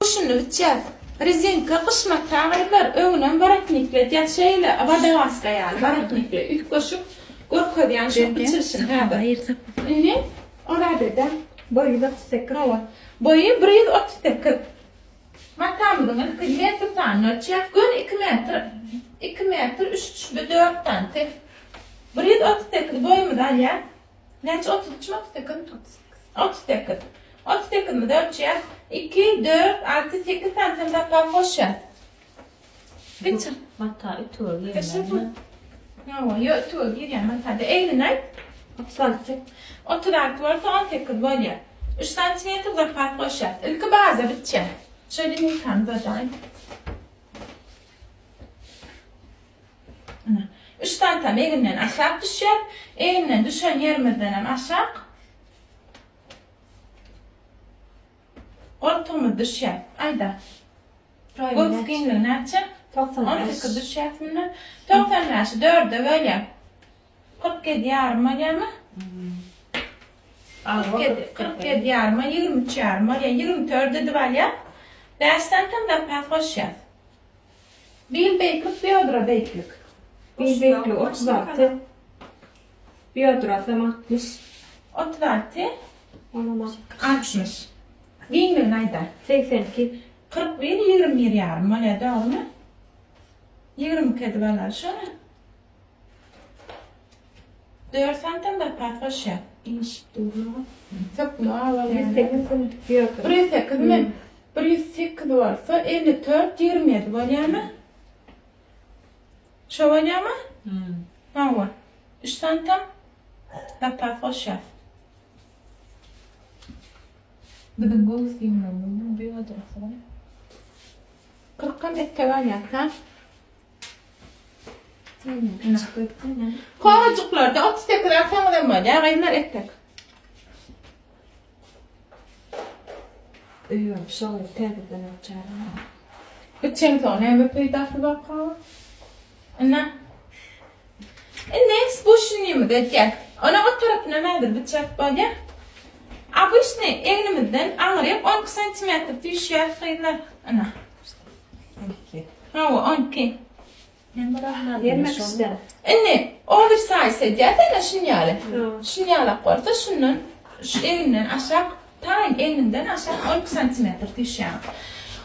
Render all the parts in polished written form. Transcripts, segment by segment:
Şuny biçýäs. Rezinka gyş mata gyzlar, öňünem worotnikli edýäs, şeýle wodolazka ýaly worotnikli üýtgeşik görkezýän şu biçilişini häzir. Indi oradede. Boýy 138. Hawa. Boýy 138. Matamyzyň ilki metr sanyny ölçýäs. Göni 2 metr, 2 metr 3 we 4 santi. 138 boýumyzy alýas. Näçe 33 mi 38 mi? 38. 38-mizi ölçýäs. 2, 4, 6, 8 santim zapas goşýas. Biçin. Mata ütüge girýär. Hawa, ýo ütüge girýär matada. Egnini aýt. 36. 36 bolsa 18 bolýar. 3 santimetr zapas goşýas. Ilki baza biçýär. Şöyle lineýkany uzadaýyn. Ine. 3 santam eginden aşak düşýär. Eginden düşen ýerimizden hem aşak. Goltugymyz düşýär. Aýda. Göwüs giňligi näçe? 95. 18 düşýär munda. 95-i 4-e bölýär. 47 ýarym bolýarmy? 47, 47 ýaryma 23 ýarym bolýar. 24 edip alýar. 5 santim zapas goşýar. Bil beýiklik, biodra beýiklik. Bil beýikligi 36. Biodrasam 60. 36. Onam 60. Giňligini aýdar. 82. 41, 21 ýarym bolýar, dogrumy? 22 edip alaly şony. 4 santim zapas goşýar. Ilişip durlar. Sökme alalım. 108 biodra. 108 mi? 108 bolsa 54, 27 bolýarmy? Şo bolýarmy? Hawa. 3 santim zapas goşýar. Biziň göwüs giňligimiziň biodrasy bar. 40 etek alýar, ha? Horajyklarda 38 alsaňyz hem bolýar, gyzlar etek. Öýe şol täzeden ölçärin. Biçen soň näme peýdasy barka? Ine. Indi spuşinimizi edýär. Onuň o tarapyna häzir biçek bolýar. Obyçny egnimizden aňryk 12 santimetr düşýär gyzlar. Ine. 12. Hawa, 12. Hemme kişiden. Indi oversize edýär ene şun ýaly. Şun ýalak bolsa şundan şu eginden aşak taýyn egninden aşak 12 santimetr düşýär.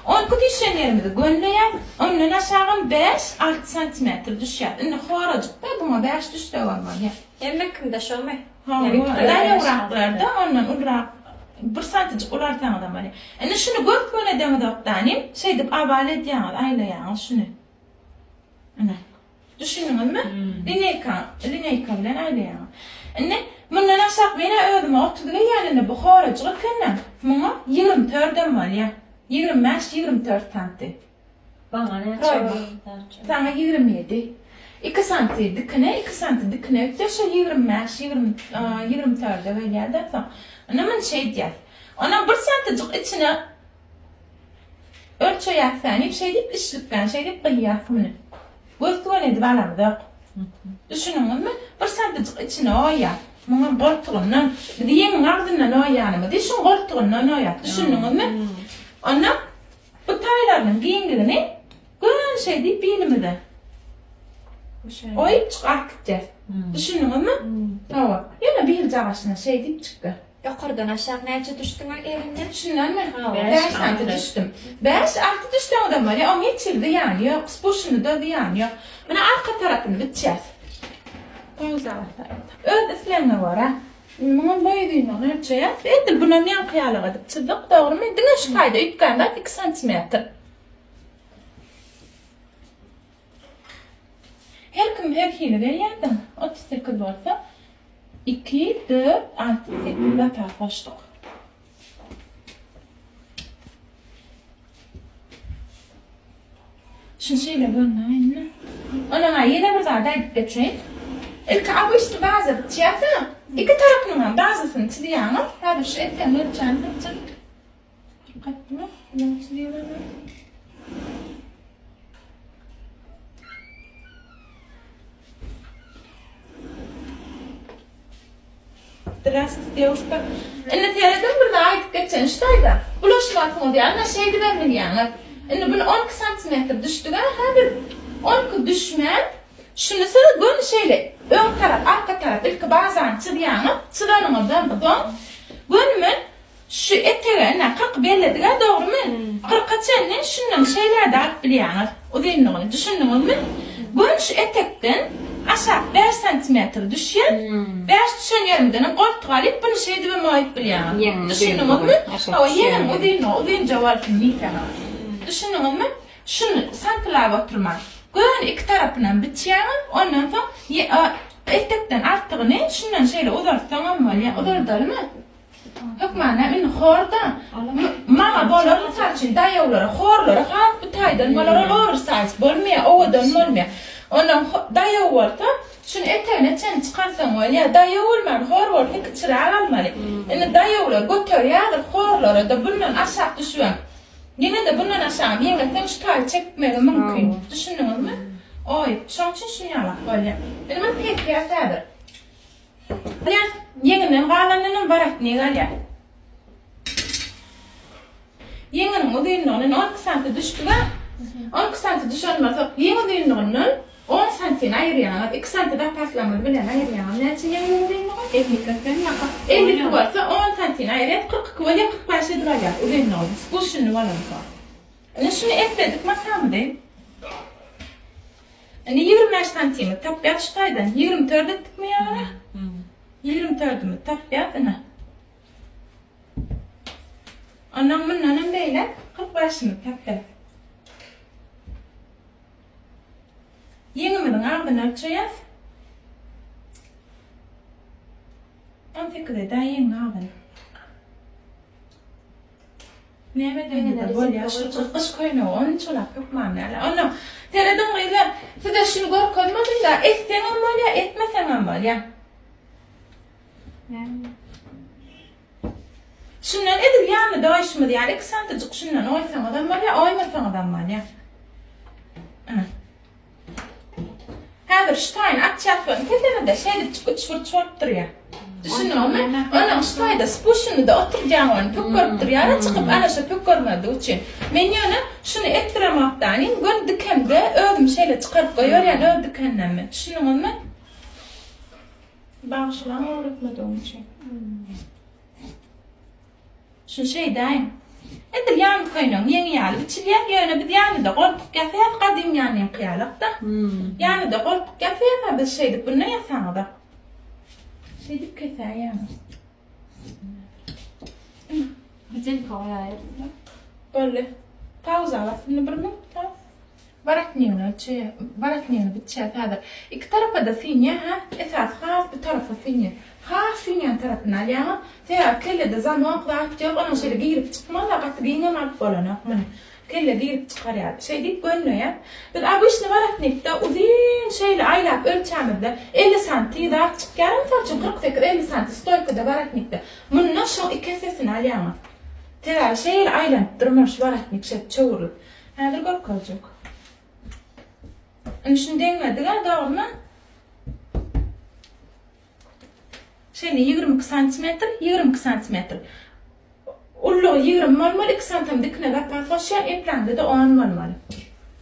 12 düşen ýerimizi gönleýär. Ondan aşagam 5-6 santimetr düşýär. Indi horajykda buňa 5 düşse bolmaly. Hemme kimde şomy? Daýawraklarda ondan ulurak bir santijik ulalsaňyzam bolýar. Indi şuny gös-göni edeňizok danym. Şeýdip abal edýäňiz, aýlaýaňyz şuny. Ine. Düşündiňizmi? Lineýka, lineýka bilen aýlaýaňyz. Indi mundan aşak men-ä özüme 30 geýýän indi bu horajyk ekeni. Muňa 24-em bolýar. 25-24 santi. Maňa näçe bolýar? Saňa 27. 2 santi dikine, 2 santi dikine ötse şo 25, 20, 24-e gelýär-de soň. Indi muny şeýdýäs. Onam bir santijik içine Ölçeýäs säni şeýdip işlikden şeýdip gyýýas muny. Göz-göni edip alamzok. Düşündiňizmi? Bir santyjyk içine oýýas. Muňam goltugyndan, biz ýeňiň agzyndan oýýanymyzy şuň goltugyndan oýýas. Düşündiňizmi? Onda bu taýlarynyň giňligini göni şeýdip bilimize oýup çykaryp gitýäs. Düşündiňizmi? Hawa. Ýöne biljagaşyna şeýdip çykdy. Ýokardan aşak näçe düşdüň elinden? Şundanmy? Bäş santy düşdüm. Bäş, alty düşseňizem bolýar. Oň hiç hili zyýany ýok. Spuşyny-da zyýany ýok. Muna arka tarapyny biçýäs. Pauza basaýyn. Öz islegiňe görä. Muňam boý uzynlygyny ölçeýäs. Edil bunam ýaňky ýalyk edip çyzdyk, dogrymy? Diňe şu taýda üýtgän zat iki santimetr. Her kim her hili gelýär-de. 38 bolsa 2, 4, 6, 8 zapas goşduk. Şunu şeýle görnäýin. Onuň ýene bir zat aýdyp geçeýin. Ilki obyçny baza biçýärsiň. Iki tarapynyň hem bazasyny çyzýaňyz. Häzir şu etegini ölçäýin biçip. Gaýtdymy? Ýa çyzýarmy? Здравствуйте, девушка. Indi serediň bir zat aýdyp geçeýin şu taýda. Bulaşmarsyňyz ýaly şeýdibem bilýäňiz. Indi buny 12 santimetr düşdügä hä biz 12 düşmän şuny siz göni şeýle öň tarap arka tarap ilki bazany çyzýaňyz çyzanyňyzdan soň gönümen şu etege ine 40 belledigä dogrymy 40-a çenli şundan şeýläde alyp bilýäňiz uzynlygyny düşündiňizmi göni şu etekden aşak 5 santimetr düşýär 5 düşen ýerimizdenem goltuk alyp buny şeýdibem oýup bilýäňiz Ýeňiň düşündiňizmi uzynlygy hawa ýeňiň uzynlygy uzynja bolsun diýseňiz düşündiňizmi şuny santylap oturman göni iki tarapynam biçýäňiz ondan soň etekden artygyny şundan şeýle uzaltsaňam bolýar uzaldalymy Hökmana indi horda maňa bolar mysal üçin daýawlara horlara has bu taýdan bolar ol oversize bolmaýar owadan bolmaýar ondan daýaw bolsa şuny etegine çenli çykarsaň bolýar daýaw bolman hor bolsa kiçiräk almaly indi daýawlar göterýärdir horlara-da bundan aşak düşübem ýene-de bundan aşagam ýeňletseň şu taýy çekmegi mümkin düşündiňizmi oý şoň üçin şunýalak bolýar indi muny kesýäs häzir. Alýar. Ýeňinden galanynam waratnik alýar. Ýeňiniň uzynlygyny 12 santi düşdügä. 12 santi düşen bolsa, ýeň uzynlygyndan 10 santini aýyrýaňyz. 2 santi zapaslamyz bilen aýyrýaňyz. Näçe ýeňiň uzynlygy? 52 sen 52 bolsa 10 santini aýyrýas, 42 bolýar, 45 edip alýas uzynlygyny. Spuşenli bolansoň. Indi şuny epledik masamyzy. Indi 25 santimi tapýas şu taýdan. 24 etdikmi ýaly? 24-ümizi tapýas ine. Ondan mundan hem beýle 45-imizi tapýas. Ýeňimiziň agzyny ölçeýäs. 18 edä ýeňiň agzyny. Näme edende bolýar şu gyş köýnegi onçalap hökman däl. Onda serediň gyzlar, size şuny görkezmedim-de, etseňem bolýar, etmeseňem bolýar. Şundan edil ýanyda oýşumyz ýaly 2 santyjyk şundan oýsaňyzam bolýar, oýmasaňyzam bolýar. Ana. Häzir şu taýyny açýas welin kesemizde şeýdipjik üçburç bolup durýar. Düşündiňizmi? Onuň şu taýda spuşinide oturdýaň ony pökgerip durýar-a çykyp ana şo pökgermezlik üçin. Men ýöne şuny etdiremokdanym göni dikemde özüm şeýle çykaryp goýberýän öz dikenlemmi. Düşündiňizmi? Bagyşlaň öwretmedigim üçin. Şuny şeýdäýiň. Edil ýan köýnegiň ýeňi ýaly biçilýär, ýöne biz ýanyda goltuk ýasaýas, gadym ýanyňky ýalak-da. Ýanyda goltuk ýasaýas-a biz şeýdip bunda ýasaňyza. Şeýdip kesäýýäňiz. Biziňki goýaýarys. Boldy. Pauza bas indi bir minut. Waratnigini ölçeýär. Waratnigini biçýär häzir. Iki tarapa-da synýar, hä? Esasy has bu tarapa synýar. Has synýan tarapyny alýaňyz. Sebäbi kellede zamok zat ýok, onuň şeýle girip çykmaz-a, gaty giňem alyp bolanok muny. Kelle girip çykar ýaly. Şeý diýip gönleýär. Biz obyçny waratnikde uzyn şeýle aýlap ölçämizde 50 santi zat çykýar, mysal üçin 48-50 santi stoýkada waratnikde. Munda şoň iki essesini alýaňyz. Sebäbi şeýle aýlanyp durmaly şu waratnik şeýdip çöwrülip. Häzir görkezjek. Indi şuny deňledik-ä, dogrumy? Şeýle 22 santimetr, 22 santimetr. Ullugy 20 bolmaly, 2 santim dikine zapas goşýan, epläňde-de 10 bolmaly.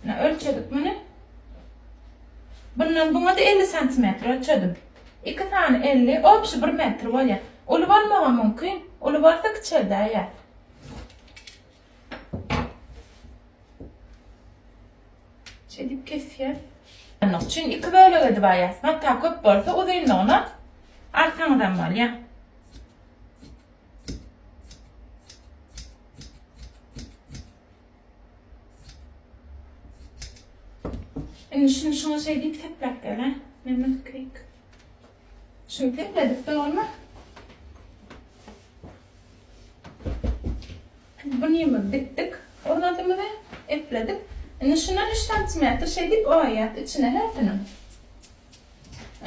Ine ölçedik muny. Bundan buňa-da 50 santimetr ölçedim. 2 sany 50, obşi 1 metr bolýar. Uly bolmagam mümkin. Uly bolsa kiçeldäýýär. Şeýdip kesýäs. Şonuň üçin iki bölek edip alýas. Mata köp bolsa uzynlygyna alsaňyzam bolýar. Indi şuny şuňa şeýdip sepläp gel, ha? Meme kek. Şuny sepledik dogrumy? Bunymyzy dikdik, urnadymyzy epledik. Indi şundan 3 santimetr şeýdip oýýas içine hersiniň.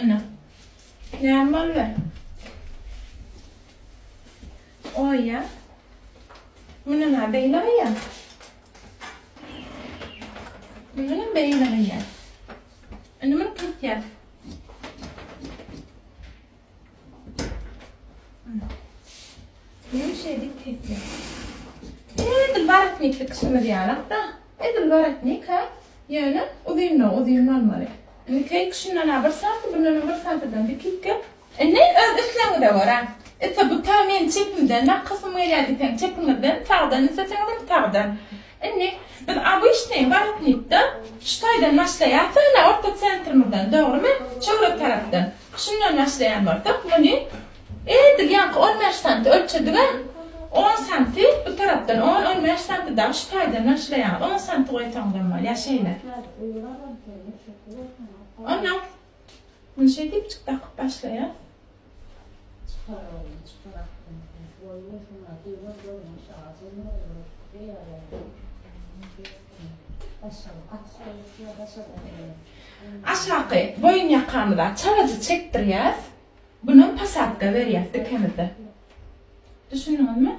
Ine. Näme boldy? Oýýas. Mundan ha beýle oýýas. Mundan hem beýle oýýas. Indi muny kesýäs. Ýumşadyk kesýär. ýalak-da. Edil waratnik-hä. Ýöne uzynlygy uzyn bolmaly. Indi keýik şundan-a bir santy, bundanam bir santydan dikipge. Indi öz islegiňize görä. Ise bu ta meniň çepimden nakysym gelýär diýseň çepiňizden, sagdan isleseňizem sagdan. Indi biz obyçnyý waratnikde şu taýdan başlaýarys ine orta sentrymyzdan dogrymy? Çöwre tarapdan. Şundan başlaýan bolsak muny edil ýaňky 15 santy ölçedigä 10 santy bu tarapdan 10-15 santy dagy şu taýdan başlaýaňyz. 10 santy goýsaňyzam bolýar şeýle. Ondan Muny şeýdipjik dakyp başlaýas. Aşaky boýun ýakamyza çalaja çekdirýäs. Bunam posadka berýäs dikemizde. Düşündiňizmi?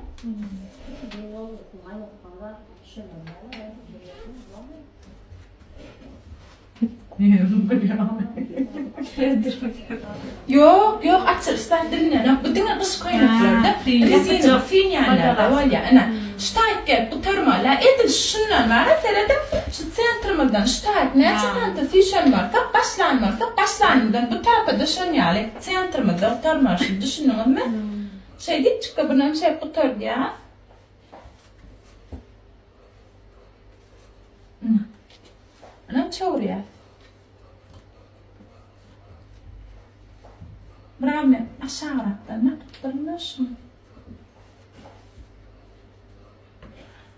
Ýok, ýok, açylyş zat dilinenok. Bu diňe gyş köýneklerde, rezina synýanlarda bolýar. Ine, şu taýyp gelip gutarmaly. Edil şundan bar-a, serediň, şu sentrymyzdan şu taýyp näçe santa süýşen bolsak, başlan bolsak, başlanymyzdan bu tarapa-da şon ýaly sentrymyzda gutarmaly. Şuny düşündiňizmi? Şeýdip çykdy, bunam şeýdip gutardýas. Ynam çöwürýär. Biraz men aşagrakdan nakypdyryn-da şuny.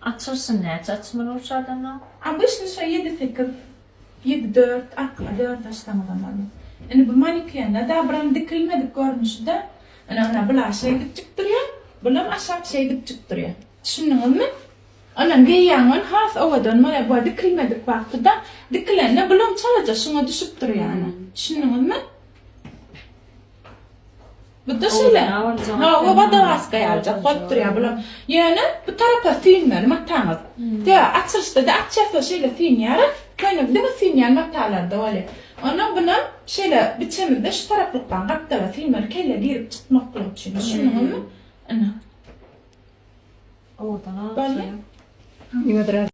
Açylşy näçe açmaly bolşy adamlaň? Obyçny şo ýedi-sekiz, ýedi-dört, arka dört açsaňyzam bolýar. Indi bu manikende da biram dikilmedik görnüşi-de. Ine, ine bular şeýdipjik durýar, bulam aşak şeýdipjik durýar. Düşündiňizmi? Ondan geýýäň ol has owadan bolýar. Bu dikilmedik wagty-da, dikilende bulam çalaja şuňa düşüp durýar ine. Düşündiňizmi? Bu-da şeýle. Hawa, wodolazka ýalyjak bolup durýar bulam. Ýöne bu tarapa süýnmeli mataňyz. Sebäbi açylyşda-da açýas-da şeýle süýnýär. Köýnek diňe süýnýän matalarda bolýar. Ondan bunam şeýle biçemizde şu taraplykdan gapdala süýnmeli, kelle girip çykmaklygy üçin. Düşündiňizmi? Ine. Owadan Boldy. Ýöne biraz.